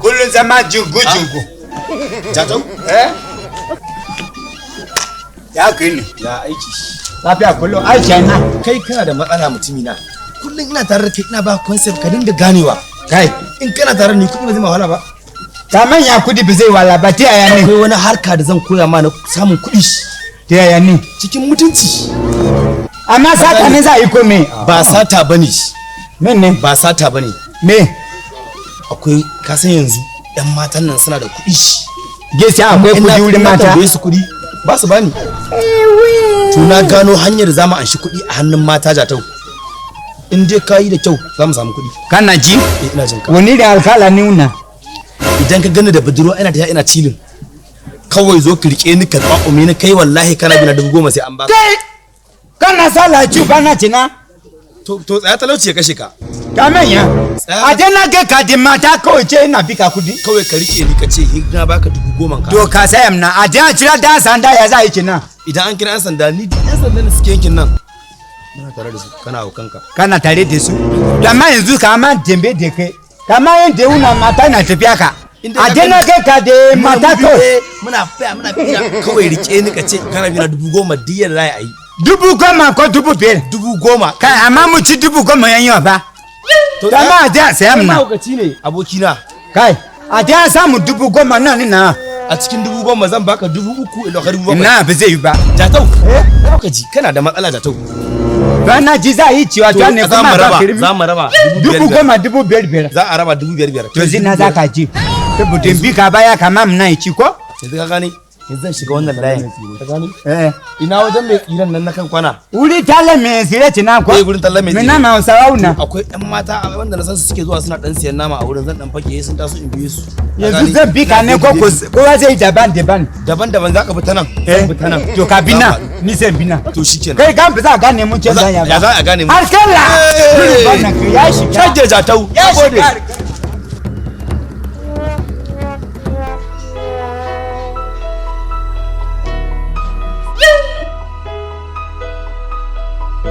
Kullum zama jingu jingu. Jatau? Eh? Ya kai ne. Ya aiki. Lafiya kullum aiki na. Kai kana da matsala mutumina. Kullum ina tare da kai ina ba concept ka dinga ganewa. Kai. In kana tare da ni kuɗi ba zai ma wahala ba. Ta manya kudi ba zai wala ba ta yaya ne? Akwai wani harka da zan koya ma na samun kuɗi. Ta yaya ne? Cikin mutunci. Amma sata ne za a yi ko me? Ba sata bane. Men ne? Ba sata bane. Me? Akwai ka san yanzu yan matan nan suna da kuɗi. Gaskiya akwai kudi wurin mata. Tambaye su kuɗi ba su bani. To na gano hanyar za mu anshi kuɗi a hannun mata Jatau. In dai ka yi da kyau za mu samu kuɗi. Kana ji? Eh ina jin ka. Wani da alkala ne una. Idan ka gani da budurwa ina ta ina cilin. Kawai zo ka rike ni ka tsakume ni kai wallahi kana bi na 10,000 sai an baka. Kai! Kana sala ci kana cina? To tsaya talauci ya kashe ka. Ka manya? A je na ga ka di mata kawai ce ina bi ka kudi. Kawai ka rike ni ka ce na baka 10,000 ka. To ka sayam na a je a kira dan sanda ya za a yi cina. Idan an kira yan sanda ni duk yan sanda da suke yankin nan. Muna tare da su kana haukanka. Kana tare da su. To amma yanzu ka ma dembe da kai. Kama yin da una mata na tafiya ka. A je na ga ka da mata kawai. Muna faya muna fira kawai rike ni ka ce kana bi na 10,000 diyar za a yi. 10,000 ko 5,000? 10,000. Kai amma mu ci 10,000 yan yawa fa. To amma a je a saya Kai mana. mahaukaci ne abokina. Kai a je a samu 10,000 nan ni na. A cikin 10,000 zan baka 3,000 in ɗauka 7,000. Ina ba zai yi ba. Jatau. Ka ji kana da matsala Jatau. Ba na ji za a yi ciwa To ne za kuma mu ba raba kirmi. za mu raba 10,000 5,000. Za a raba 5,000. To zina za ka ji. Saboda in bi ka baya kama mu na ci ko? Yanzu ka gane yanzu zan shiga wannan layin. Ka gane? Eh. Ina wajen mai tsiran nan na kan kwana. Wuri tala mai tsire ci na ko? Eh gurin talla mai Me tsire. na ma Hausawa una. Akwai ɗan mata wanda na san su suke zuwa suna ɗan siyan nama a wurin zan ɗan fake sun taso in biye su. Ka Yanzu gane? zan bi ka ne ko kowa zai yi daban daban. Daban-daban za ka bi ta nan. Eh. Zan bi ta nan. To ka bi Za na mu haɗu. ni zan bi na. To shikenan. Kai kan ba za a gane mun ce zan ya ba. Ya za a gane mu. Alkala! Eh. Wannan ya shiga. Shage Jatau. Ya Nagode. shiga.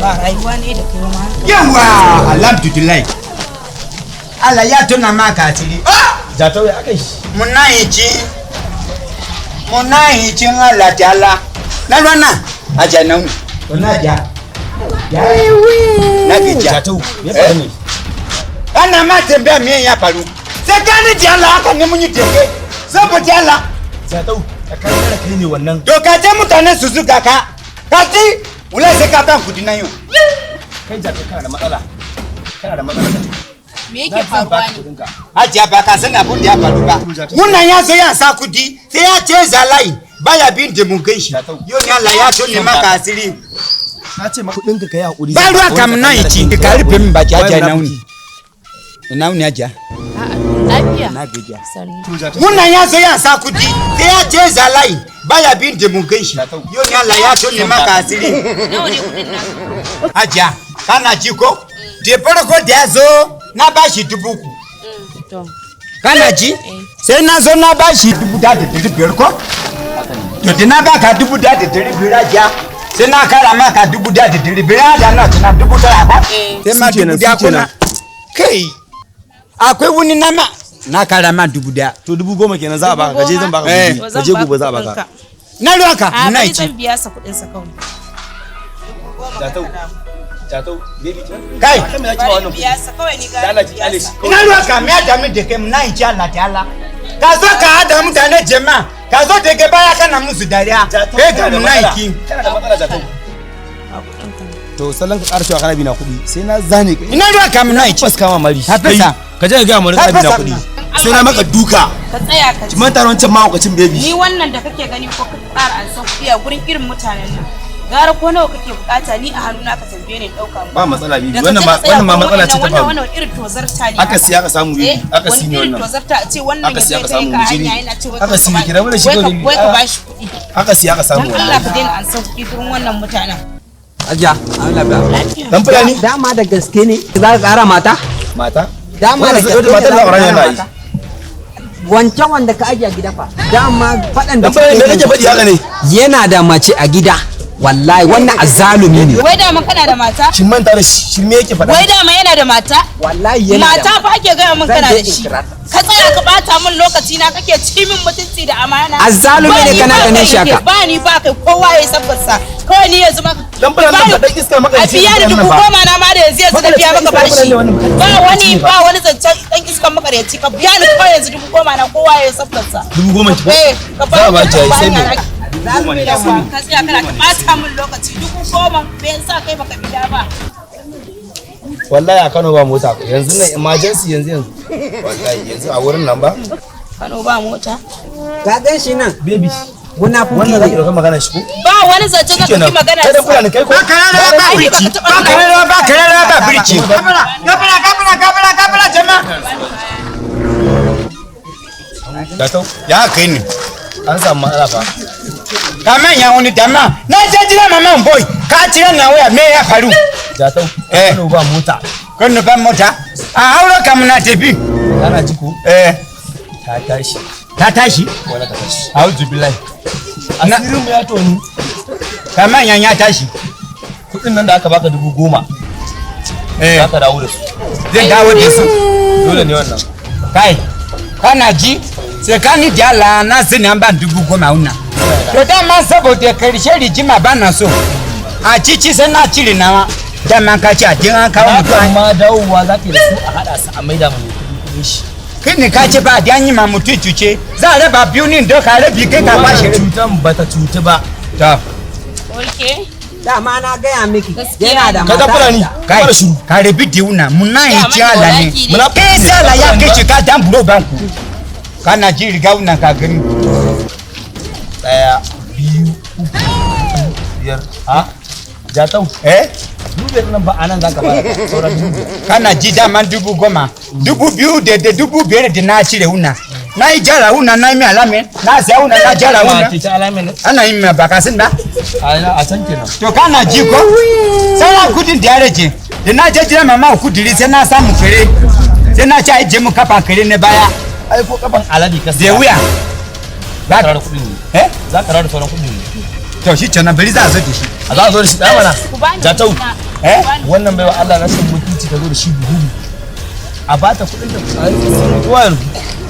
Ba rayuwa ne da kai ma. Yawa alhamdulillah. Allah ya tona maka asiri. Ah! Jatau ya aka yi. Muna yi ci. Muna yi cin Allah ta'ala. Na ruwana. Aja na wuni. Na ja. Ja. Na gajiya. Jatau me ya faru ne? Ana ma tambaya me ya faru. Sai gani ji Allah haka ne mun yi teke. Saboda Allah. Jatau tsakanin da kai ne wannan. To ka je mutane su zuga ka. Ka ci. Wula sai ka ban kudi na yau. Kai Jatau kana da matsala. Kana da matsala Jatau. Me yake faruwa ne? Hajiya ba ka san abun da ya faru ba. Wannan ya zo ya sa kudi sai ya ce zalai baya bin da mun kai shi. Yau ne Allah ya tone maka asiri. Na ce maka kuɗinka ka yi haƙuri. Ba ruwa kam nan ci ka rufe min baki Hajiya na wuni. Ina wuni Hajiya? A'a lafiya. Na gajiya. Sannu. Wannan ya zo ya sa kudi sai ya ce zalai baya bin da mun kai shi. Yau ne Allah ya tone maka asiri. Nawa ne kuɗin naka? Hajiya kana ji ko? Da farko da ya zo na bashi 3,000. To. Kana ji? Sai na zo na bashi 1,500 ko? To da na baka 1,500 Hajiya sai na kara maka 1,500 da na tuna 9,000 ko? Sai ma 1,000 kuna. Kai akwai wani nama na kara ma 1,000. To 10,000 kenan za a baka kaje zan baka Eh. gobe. Kaje gobe za a baka. Na ruwa ka A na bari ci. zan biya sa kuɗin sa kawai. Jatau. Jatau baby. Kai. Akan me zaki ba Bari wannan biya sa kawai ni kuɗi? gara Allah ki biya kyale sa. shi. Ina ruwa ka me dami da kai na ci Allah ta Allah. Ka zo ka hada mutane jama'a ka zo daga baya kana musu dariya. Jatau Kai kana ka da na matsala. ci. Kana da matsala Jatau. A kuɗin ka. To sallan ka ƙara cewa kana bi na kuɗi sai na zane ka. Ina ruwa ka na ci. Fas kama mari. Ka fasa. Ka je ka ga mu kana bi na Ka fasa. kuɗi. Sai na maka duka. Ka tsaya ka Ki ji. manta da wancan mahaukacin baby. Ni wannan da kake gani ko ka ƙara an san kuɗi a gurin irin mutanen nan. Gara ko nawa kake bukata ni a hannuna ka tambaye ni in ɗauka mu. Ba matsala bibi. Da ka Wannan je ma ka tsaya wannan ma gurin matsala ce ta wannan faru. wannan irin tozarta ne. Aka haka. siya aka samu bibi. Eh, Aka wani siya irin wannan. tozarta a ce wannan Aka ya siya zai aka tare samu ka a jini. hanya yana ce wai Aka ka siya ba- ki rabu da shi wai ka- kawai bibi. Wai ka bashi kuɗi. Aka siya aka samu Dan Allah wallahi. ka daina an san kuɗi gurin wannan mutanen. Hajiya, an lafiya. Lafiya. Dan fulani. Dama da gaske ne za ka ƙara mata? Mata. Dama da Wannan gaske ne matar za da ka auren ƙara yana yi. mata? Wancan wanda ka ajiye a gida fa. Dama faɗan da Dan fulani me kake faɗi haka ne? Yana da mace a gida. Wallahi wannan azzalumi ne. Wai dama kana da mata? Shin manta da shi, shirme yake faɗa. Wai dama yana da mata? Wallahi yana da mata fa ake gaya min Zan kana je da in shi. kira ta. Ka tsaya ka bata min lokaci na, kake ci min mutunci da amana. Azzalumi Ba ne ni kana ba ganin kai shi haka. ne, ba ni ba kai, kowa ya sabbarsa. Kawai ni yanzu ma Dan fulan nan ba dan iskar a makarici biya da ne dubu wannan ba. goma na ma da yanzu yanzu na biya maka bashi. Ba wani ba wani zancen dan iskan makaryaci, ka biya ni kawai yanzu 10,000 na, kowa ya sabbarsa. 10,000 ki ko? Eh, ka Za a ba ki ai, sai me? Yawwa, ka tsaya kana ta ɓata min lokaci, 10,000 me yasa kai baka biya ba? Wallahi a Kano ba mota yanzu nan, emergency yanzu yanzu. Wallahi yanzu a wurin nan ba. Kano ba mota. Ka gan shi nan. Baby, Munafiki wannan zaki ne. dauka magana shi ko? Ba wani zancen zaka Shikenan. ki magana. Kai dan fulani kai ko? Ba karara ba birki. Ba karara ba karara ba birki. Gabara gabara gabara gabara gabara jama'a. Jatau, Ya kai ni. an samu matsala fa. Ka manya wani dama. Na je jira mama boy. Ka cira na waya, me ya faru? Jatau, Eh. Kano ba mota. Kano ba mota. A hauro kam na tafi. Kana ji ko? Eh. Ta tashi. Ta tashi. Wala ta tashi. Auzu billahi. Asirin mu ya tonu. Ka manya ya tashi. Kuɗin nan da aka baka 10,000. Eh. Za ka dawo da su. Zai dawo da su. Dole ne wannan. Kai. Kana ji? Tsakani da Allah na sani an ban 10,000 wannan. To dama saboda karshe rijima ba na so. A cici sai na cire nawa. Dama ka ci a din an kawo Hakan mutum. ma dawowa za ka yi da su, a haɗa su a maida mu kuɗin shi. Kai ne ka ce ba da an yi ma mutum cuce. Za a raba biyu ne doka rabi, kai ka bashi Wannan rabi. cutan ba ta cutu ba. To. Okay. Dama na gaya miki. Gaskiya Yana da Ka mata. ta fulani, Kai, fara shiru. ka rabi diuna muna yi ci ala ne. Muna Kai sai Allah ya kai shi ka dan buro banku. Kana ji riga wannan ka gani. Ɗaya, biyu, uku, biyar. Ha? Jatau, Eh? 5,000 nan ba a nan za ka fara. Sauran 5,000. Kana ji dama 10,000. 2,000 da 5,000 da na cire una. Na yi jara una, na yi mai alame. Na siya una, na jara Ma una. keke alamin ne? Ana yin mai bakasin ba. A can kenan. To kana ji ko? Sauran kudin da ya rage. Da na je jira mama kudiri sai na samu kare. Sai na ci a je mu kafa kare na baya. Ai ko kafan alade ka Da wuya. Za ka rara kuɗin ne. Eh? Za ka rara sauran kuɗin ne. To shi kenan, bari za a zo da shi. A za a zo da shi ɗaya mana. Ku bani Jatau. kuɗina. Eh? Ku bani. Wannan baiwa Allah rashin mutunci ta zo da shi buhu. A ba ta kuɗin da kowa ya rubu.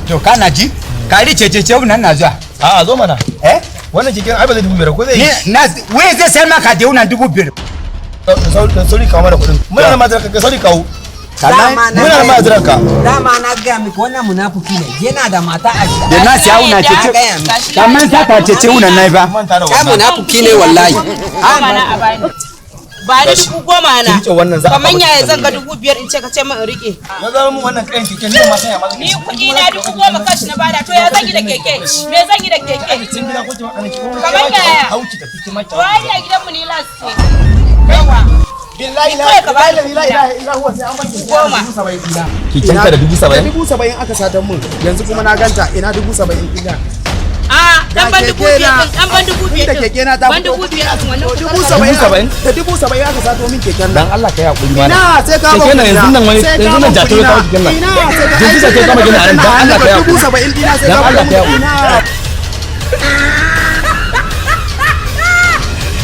To kana ji? Kari ce ce ce wannan na zuwa. A'a, zo mana. Eh? Wannan keken ai ba zai 5,000 ko zai yi? Ni na wai zai sayar maka da wannan 5,000. Da sauri kawo mana kuɗin. Muna nan ma jiran ka, sauri kawo. Dama na Muna nan ma gaya jiran ka. miki. Dama na gaya miki wannan munafiki ne. Yana da mata a gida. Da na siya una ce ce. Gaya miki. Kamar ta ce ce una nai ba. Manta da Kai wannan. munafiki ne wallahi. Goma na a bani. Ba ni 10,000 na. Ki rike wannan, za a Kaman kawo yaya ki zan ga 5,000 in ce ka ce min in rike? Na zama mun wannan kayan keken ni ma sanya ma. Ni kuɗi na 10,000 kashi na bada, to ya zan yi da keke? Me zan yi da keke? Cin gida ko ki ma kana ki ko. Kamar yaya? Hauki tafi ki ma ki. To ai a gidanmu ni las ce. Yawa. Billahi la Kawai ka bani la ilaha illa huwa, sai an bani Goma. 70,000 dina. Keken ka da 70,000? 70,000 aka satan mun, yanzu kuma na ganta, ina 70,000 dina. A dan ban Ga 5,000 keke na. din, dan ban 5,000 Tunda din. keke na ta Ban fito. 5,000 din wannan. 70,000 70,000? Da 70,000 aka sato min keken Dan nan. Allah ka yi hakuri mana. Ina sai ka Keken nan yanzu nan wani yanzu nan jatau ya kawo keken nan. Ina sai ka Yanzu jatau ya kama keken nan, dan Allah ka yi hakuri. 70,000 dina sai Dan ka Allah ka yi hakuri. Ina.